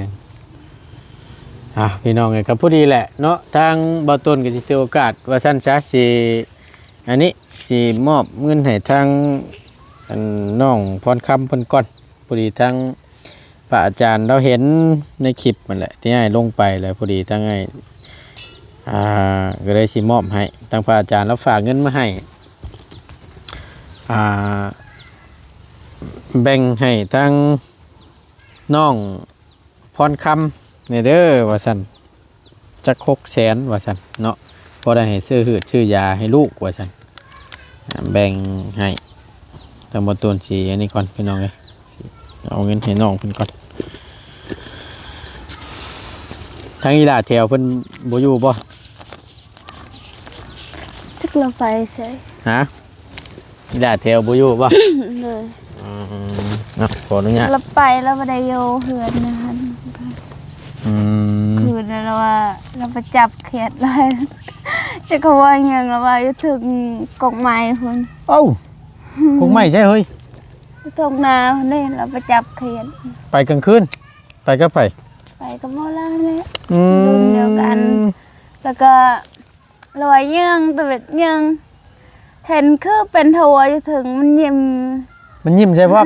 ນໆ. ອ່ະ ພີ່ນ້ອງເອີຍ ກໍພໍດີແຫຼະເນາະ ທາງບ່າວຕົ້ນກໍຊິຖືໂອກາດວ່າຊັ້ນຊະ ຊິ ອັນນີ້ຊິມອບເງິນໃຫ້ທາງ ອັນ ນ້ອງພອນຄຳເພິ່ນກ່ອນ. ພໍດີທາງພະອາຈານລາວເຫັນໃນຄລິບຫັ້ນແຫຼະ ທີ່ອ້າຍລົງໄປ ແລ້ວພໍດີທາງອ້າຍ ອ່າ ກໍເລີຍຊິມອບໃຫ້ ທາງພະອາຈານລາວຝາກເງິນມາໃຫ້ ອ່າ ແບ່ງໃຫ້ທາງນ້ອງ ພອນຄຳແດ່ເດີວ່າຊັ້ນ ຈັກຫົກແສນວ່າຊັ້ນເນາະ ພໍໄດ້ໃຫ້ຊື້ຫືດຊື້ຢາໃຫ້ລູກວ່າຊັ້ນ. ອ່າ ແບ່ງໃຫ້ ທາງບ່າວຕົ້ນຊິອັນນີ້ກ່ອນ ພີ່ນ້ອງເອີຍ ຊິເອົາເງິນໃຫ້ນ້ອງເພິ່ນກ່ອນ. ທາງອີ່ຫຼ້າແຖວເພິ່ນບໍ່ຢູ່ບໍ່? ຈັກລາວໄປໃສ? ຮະ? ອີ່ຫຼ້າແຖວບໍ່ຢູ່ບໍ່? ໂດຍ ອືມ ເນາະ ຂໍອະນຸຍາດ ລາວໄປ ລາວບໍ່ໄດ້ຢູ່ເຮືອນນະຫັ້ນ. ອືມ ຄືນນັ້ນລາວວ່າ ລາວໄປຈັບຂຽດລາວ ຈັກເຂົາວ່າຫຍັງ ລາວວ່າຢູ່ເທິງກົກໄມ້ພຸ້ນ. ເອົ້າ ກົກໄມ້ໃສເຮີ້ຍ? ຢູ່ທົ່ງນາພຸ້ນເດ້ ລາວໄປຈັບຂຽດ. ໄປກາງຄືນ? ໄປກັບໃຜ? ໄປກັບໝໍລາວແຫຼະ. ອືມ ລຸ້ນດຽວກັນ ແລ້ວກໍ ລອຍເຍີ້ງຕະເວັດເຍີ້ງ ເຫັນຄືເປັນທົວຢູ່ເທິງ ມັນຍິ້ມ ມັນຍິ້ມໃສ່ພວກ.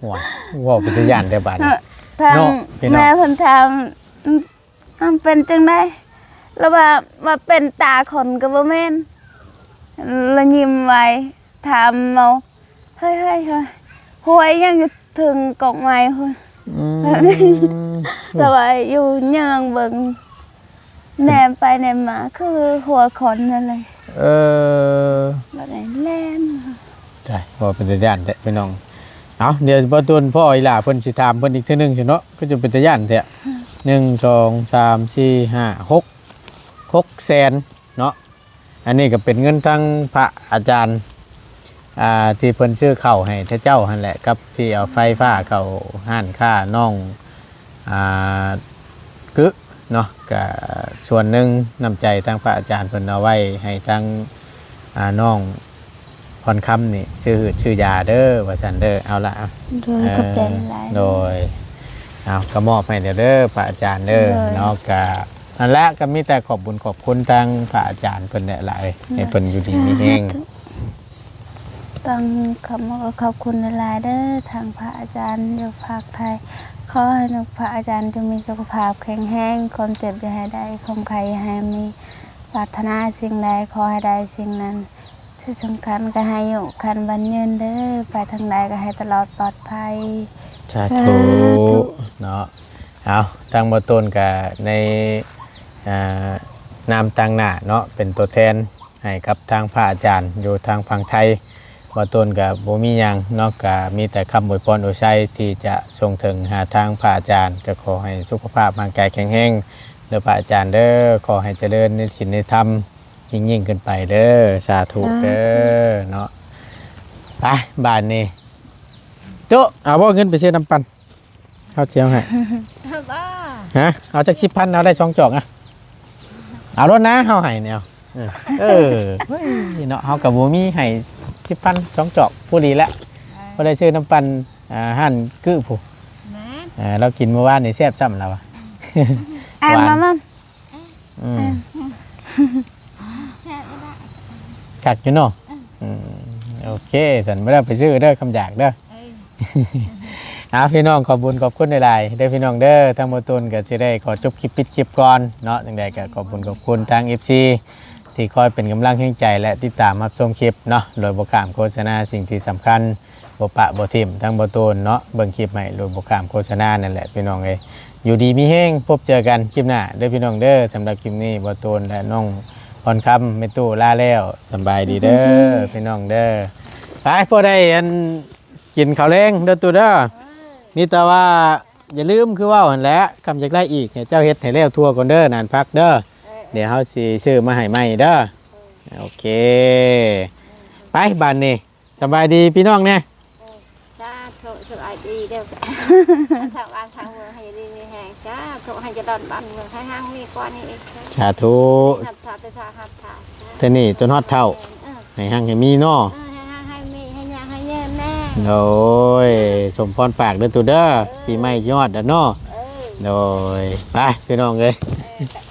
ໂອ້ຍ ເວົ້າເປັນຕາຢ້ານແທ້ບາດນີ້. ເອີ ທາງ ເນາະ ພີ່ນ້ອງ ແມ່ເພິ່ນຖາມ ອືມ ມັນເປັນຈັ່ງໃດ? ລາວວ່າ ວ່າເປັນຕາຄົນກໍບໍ່ແມ່ນ ລາວຍິ້ມໄວ້ ຖາມເອົາ ເຮີ້ຍໆ ຫົວອີ່ຫຍັງຢູ່ເທິງກົກໄມ້ພຸ້ນ. ອືມ ແບບນີ້ ແລ້ວວ່າຢູ່ເຍີ້ງເບິ່ງ ແນມໄປແນມມາຄືຫົວຄົນນັ້ນແຫຼະ. ເອີ ແບບນີ້ແລ່ນ ຕາຍ ເວົ້າເປັນຕາຢ້ານແທ້ພີ່ນ້ອງ. ເອົາ ດຽວບ່າວຕົ້ນພໍ່ອີ່ຫຼ້າເພິ່ນຊິຖາມເພິ່ນອີກເທື່ອໜຶ່ງຊິເນາະ ຄືຈະເປັນຕາຢ້ານແທ້. ໜຶ່ງ ສອງ ສາມ ສີ່ ຫ້າ ຫົກ ຫົກແສນເນາະ. ອັນນີ້ກໍເປັນເງິນທາງພະອາຈານ ອ່າ ທີ່ເພິ່ນຊື້ເຂົ້າໃຫ້ເຈົ້າຫັ້ນແຫຼະ ກັບທີ່ເອົາໄຟຟ້າເຂົ້າຮ້ານຄ້ານ້ອງ ອ່າ ກຶເນາະ ກະສ່ວນໜຶ່ງນ້ຳໃຈທາງພະອາຈານເພິ່ນເອົາໄວ້ໃຫ້ທາງ ອ່າ ນ້ອງພອນຄຳນີ້ ຊື້ຫືດຊື້ຢາເດີ ວ່າຊັ້ນເດີ. ເອົາລະ ໂດຍ ເອີ ຂອບໃຈຫຼາຍໆ. ໂດຍ ເອົາ ກໍມອບໃຫ້ແລ້ວເດີ ພະອາຈານເດີ ໂດຍ ເນາະ. ກະ ນັ້ນແຫຼະ ກໍມີແຕ່ຂອບບຸນຂອບຄຸນທາງພະອາຈານເພິ່ນແຫຼະຫຼາຍ ໃຫ້ເພິ່ນຢູ່ດີມີແຮງ. ຕ້ອງຂອບ ຂອບຄຸນຫຼາຍໆເດີ ທາງພະອາຈານຢູ່ພາກໄທ. ຂໍໃຫ້ພະອາຈານຈົ່ງມີສຸຂະພາບແຂງແຮງ ຄວາມເຈັບຢ່າໃຫ້ໄດ້ ຄວາມໄຂ້ຢ່າໃຫ້ມີ ປາດຖະໜາສິ່ງໃດຂໍໃຫ້ໄດ້ສິ່ງນັ້ນ ທີ່ສຳຄັນກໍໃຫ້ອາຍຸໝັ້ນຂວັນຍືນເດີ ໄປທາງໃດກໍໃຫ້ຕະຫຼອດປອດໄພ. ສາທຸ ສາທຸ ເນາະ. ເອົາ ທາງບ່າວຕົ້ນກໍໃນ ອ່າ ນາມຕາງໜ້າເນາະ ເປັນຕົວແທນໃຫ້ກັບທາງພະອາຈານຢູ່ທາງຝັ່ງໄທ. ບ່າວຕົ້ນກໍບໍ່ມີຫຍັງເນາະ ກໍມີແຕ່ຄຳອວຍພອນອວຍໄຊທີ່ຈະສົ່ງເຖິງຫາທາງພະອາຈານ ກໍຂໍໃຫ້ສຸຂະພາບຮ່າງກາຍແຂງແຮງເດີພະອາຈານເດີ ຂໍໃຫ້ຈະເລີນໃນສິນໃນທຳ ຍິ່ງໆຂຶ້ນໄປເດີ ສາທຸ ສາທຸ ເດີເນາະ. ໄປ ບາດນີ້ ໂຈະ ເອົາບໍ່ເງິນໄປຊື້ນ້ຳປັ່ນ ເຮົາຊິເອົາໃຫ້ ຮະ ເອົາຈັກສິບພັນ ເອົາໄດ້ສອງຈອກອະ ເອົາໂລດນະ ເຮົາໃຫ້ແນວ ເອີ ເອີ ເຮີ້ຍ ເນາະ ເຮົາກໍບໍ່ມີ ໃຫ້ສິບພັນ ສອງຈອກ ພໍດີແລ້ວ ພໍໄດ້ຊື້ນ້ຳປັ່ນ ອ່າ ຮ້ານກຶຜູ້ ແມ່ນ ເອີ ລາວກິນມື້ວານນີ້ແຊບຊ້ຳລາວ ອືມ ຫວານ ມາ ມາ ອືມ ແຊບອີ່ຫຼ້າ ຄັກຢູ່ເນາະ ເອີ ອືມ ໂອເຄ ຊັ້ນບໍ່ໄດ້ໄປຊື້ເດີ ຄຳຢາກເດີ ເອີ ເອົາ ພີ່ນ້ອງ ຂອບບຸນຂອບຄຸນຫຼາຍໆເດີ ພີ່ນ້ອງເດີ. ທາງບ່າວຕົ້ນກໍຊິໄດ້ຂໍຈົບຄລິບ ປິດຄລິບກ່ອນເນາະ. ຈັ່ງໃດກໍຂອບບຸນຂອບຄຸນທາງເອັຟຊີ ທີ່ຄອຍເປັນກຳລັງແຮງໃຈ ແລະ ຕິດຕາມຮັບຊົມຄລິບເນາະ ໂດຍບໍ່ຂ້າມໂຄສະນາ. ສິ່ງທີ່ສຳຄັນ ບໍ່ປະບໍ່ຖິ້ມທັງບໍ່ໂຕນເນາະ ເບິ່ງຄລິບໃຫ້ໂດຍບໍ່ຂ້າມໂຄສະນານັ້ນແຫຼະ ພີ່ນ້ອງເອີຍ. ຢູ່ດີມີແຮງ ພົບເຈີກັນຄລິບໜ້າເດີພີ່ນ້ອງເດີ. ສຳລັບຄລິບນີ້ ບໍ່ໂຕນ ແລະ ນ້ອງພອນຄຳ ແມ່ຕູ້ລາແລ້ວ. ສຳບາຍດີເດີພີ່ນ້ອງເດີ. ໄປ ພໍໄດ້ອັນ ກິນເຂົ້າແລງເດີຕູ້ເດີ. ມີແຕ່ວ່າຢ່າລືມຄືເວົ້າຫັ້ນແຫຼະ ຄຳຢາກໄດ້ອີກ ໃຫ້ເຈົ້າເຮັດໃຫ້ແລ້ວທົ່ວກ່ອນເດີ ນານຜັກເດີ. ເອີ ດຽວເຮົາຊິຊື້ມາໃຫ້ໃໝ່ເດີ. ໂອເຄ ໄປບາດນີ້ ສະບາຍດີພີ່ນ້ອງແດ່. ເອີ ສາທຸ ສະບາຍດີເດີ. ທາງບ້ານທາງເມືອງໃຫ້ຢູ່ດີມີແຮງ. ສາທຸ ໃຫ້ຈະດອນບ້ານເມືອງ ໃຫ້ຮັ່ງມີກວ່ານີ້ອີກ. ສາທຸ ຮັບທານແຕ່ເຊົ້າຮັບທານ ແຕ່ນີ້ຈົນຮອດເຖົ້າ. ເອີ ໃຫ້ຮັ່ງໃຫ້ມີເນາະ. ເອີ ໃຫ້ຮັ່ງໃຫ້ມີ ໃຫ້ຍາກໃຫ້ເຍີນແດ່. ໂດຍ ສົມພອນປາກເດີຕູ້ເດີ. ເອີ ປີໃໝ່ຊິຮອດແລ້ວເນາະ. ເອີ ໂດຍ ໄປພີ່ນ້ອງເອີຍ. ເອີ